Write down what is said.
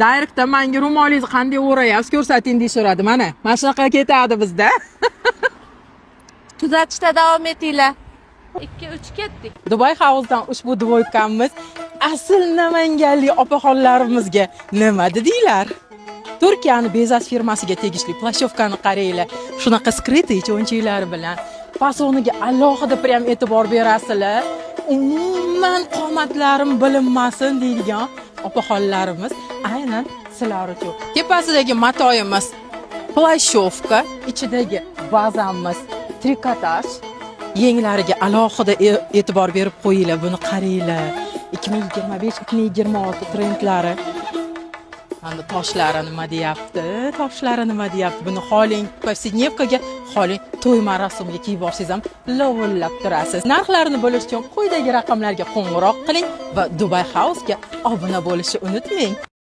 Direktda "Manga ro'molingizni qanday o'rayapsiz, ko'rsating", deyishaveradi. Mana shunaqa ketadi bizda. Kuzatishda davom etinglar. 2, 3, ketdik. Dubai House'dan ushbu двойка miz asl namanganlik opaxonlarimizga nima dedinglar? Turkiyani Bezas firmasiga tegishli плащёвка ni qaranglar. Shunaqa скрытый cho'nchaklari bilan fasoniga alohida prям e'tibor berasizlar. Umuman qomatlarim bilinmasin deydigan opaxonlarimiz, aynan sizlar uchun. Tepasidagi matoyimiz плащёвка, ichidagi bazamiz trikotaj. Yenglariga alohida e'tibor berib qo'yinglar, buni qaranglar. 2025-2026 trendlari. Mana toshlari nima deyapti? Toshlari nima deyapti? Buni xoling повседневка ga, xoling to'y marosimiga kiyib borsangiz ham lovullab turasiz. Narxlarini bilish uchun quyidagi raqamlarga qo'ng'iroq qiling va Dubai House'ga obuna bo'lishni unutmang.